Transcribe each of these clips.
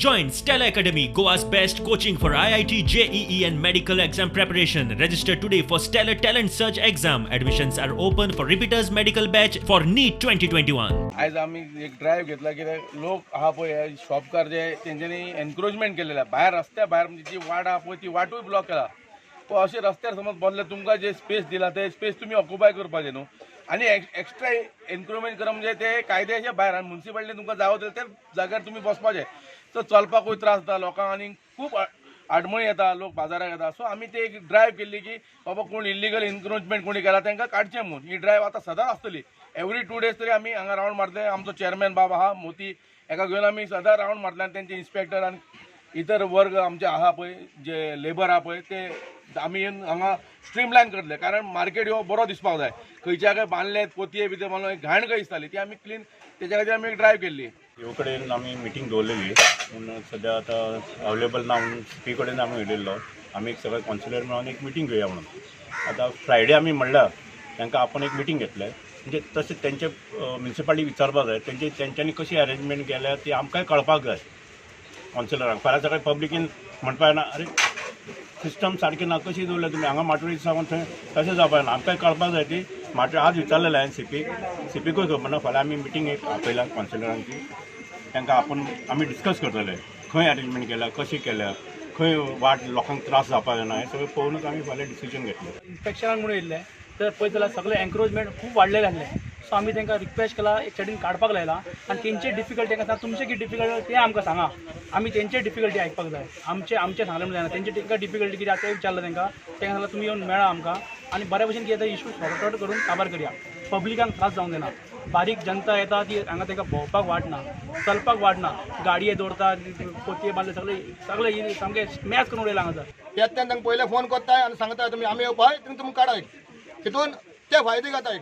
Join Stellar Academy, Goa's best coaching for IIT, JEE, and medical exam preparation. Register today for Stellar Talent Search exam. Admissions are open for repeaters medical batch for NEET 2021. आयज आमी एक drive घेतला कित्याक लोक आहा पळय, हे शॉपकार जे तेंच्यांनी एनक्रोचमेंट केलेले आहा भायर, रस्त्या भायर. म्हणजे जी वाट आहा पळय, ती वाटूय ब्लॉक केला. पळय, अशें रस्त्यार समज बसले, तुमकां जे स्पेस दिला ते स्पेस तुमी ऑक्युपाय करपाचे न्हू. आनी एक्स्ट्रा एनक्रोचमेंट करप म्हणजे ते कायद्याच्या भायर आनी मुन्सिपालिटीन तुमकां जागो दिला त्या जाग्यार तुमी बसपाचे. सो चलपाकूय त्रास जाता लोकांक आनी खूब आडमळी येता, लोक बाजाराक येता. सो आमी ते एक ड्रायव्ह केल्ली की बाबा, कोण इल्लिगल एनक्रोचमेंट कोणी केला तांकां काडचें म्हूण. ही ड्रायव्ह आतां सदांच आसतली. एवरी 2 डेज तरी आमी हांगा रावंड मारतले. आमचो चेअरमॅन बाब आहा मोती, हेका घेवन आमी सदां रावंड मारतले. आनी तेंचे इन्स्पेक्टर आनी इतर वर्ग आमचे आहा पळय, जे लेबर आहा पळय, ते आमी येवन हांगा स्ट्रीमलायन करतले, कारण मार्केट ह्यो बरो दिसपाक जाय. खंयच्या खंय बांदले, पोतये बितये बांदले, घाण खंय दिसताली, ती आमी क्लीन, तेच्या खातीर आमी एक ड्रायव्ह केल्ली. ह्यो कडेन आमी मिटींग दवरलेली, पूण सद्या आतां अवेलेबल ना म्हणून सीपी कडेन आमी उलयल्लो. आमी एक सगळे कावन्सिलर मेळोन एक मिटींग घेवया म्हणून. आतां फ्रायडे आमी म्हणल्यार तांकां आपोवन एक मिटींग घेतले. म्हणजे तशें तेंचे म्युनिसिपालिटी विचारपाक जाय, तेंचे तेंच्यांनी कशी अरेंजमेंट केल्या ती आमकांय कळपाक जाय कावन्सिलरांक. फाल्यां सकाळी पब्लिकीन म्हणपाक ना, "अरे, सिस्टम सारकी ना, कशी दवरल्या तुमी हांगा माटोळी सावन थंय?" तशें जावपाक ना. आमकांय कळपाक जाय ती माटोळी. आज विचारलेलें हांवें सीपीक, सीपीकूय खबर ना. फाल्यां आमी मिटींग एक आपयला कावन्सिलरांची. तांकां आपोवन आमी डिस्कस करतले, खंय अरेंजमेंट केल्या, कशी केल्या, खंय वाट लोकांक त्रास जावपाक जायना, हें सगळें पळोवनूच आमी फाल्यां डिसिजन घेतले. इन्स्पेक्शनाक म्हणून येयल्ले तर पळयत जाल्यार सगळें एन्क्रोचमेंट खूब वाडलेलें आसलें. सो आमी तांकां रिक्वेस्ट केला, एक सायडीन काडपाक लायला आनी तेंचे डिफिकल्टी तांकां सांग, तुमचे कितें डिफिकल्टी तें आमकां सांगा. आमी तेंचे डिफिकल्टी आयकपाक जाय. आमचे आमचें सांगलें म्हणून जायना. तेंचे तांकां डिफिकल्टी कितें आसा तें विचारलें तांकां. तांकां सांगलें, तुमी येवन मेळा आमकां आनी बऱ्या भशेन कितें ते इशू सॉर्ट आउट करून काबार करया. पब्लिकांक त्रास जावंक दिना. बारीक जनता येता ती हांगा, तांकां भोंवपाक वाट ना, चलपाक वाट ना. गाडये दवरतात, पोतये बांदले, सगळे सगळे सामकें मॅस करून उडयला हांगासर. येता तेन्ना तांकां पयले फोन करताय आनी सांगता, तुमी आमी येवपाय, तुमी तुमी काडाय. तितून ते फायदे घेताय.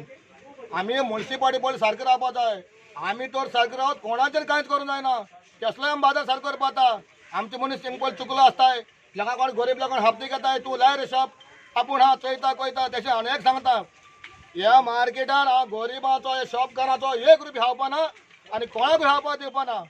आमी मुन्सिपालिटी पयलीं सारकें रावपा जाय. आमी तर सारकें रावत कोणाचेर कांयच करूंक जायना. केसलोय आमी बाजार सारको करपा जाता. आमचे मनीस तेंका पयलीं चुकलो आसताय. लोकां कोण गरीब लोकांक हप्ते घेताय, तूं लाय रे शॉप, आपूण हा चोयता कोयता. तशें हांव एक सांगता, ह्या मार्केटान हांव गरिबाचो, ह्या शॉपकाराचो एक रुपया खावपा ना आनी कोणाकूय खावपा दिवपा ना.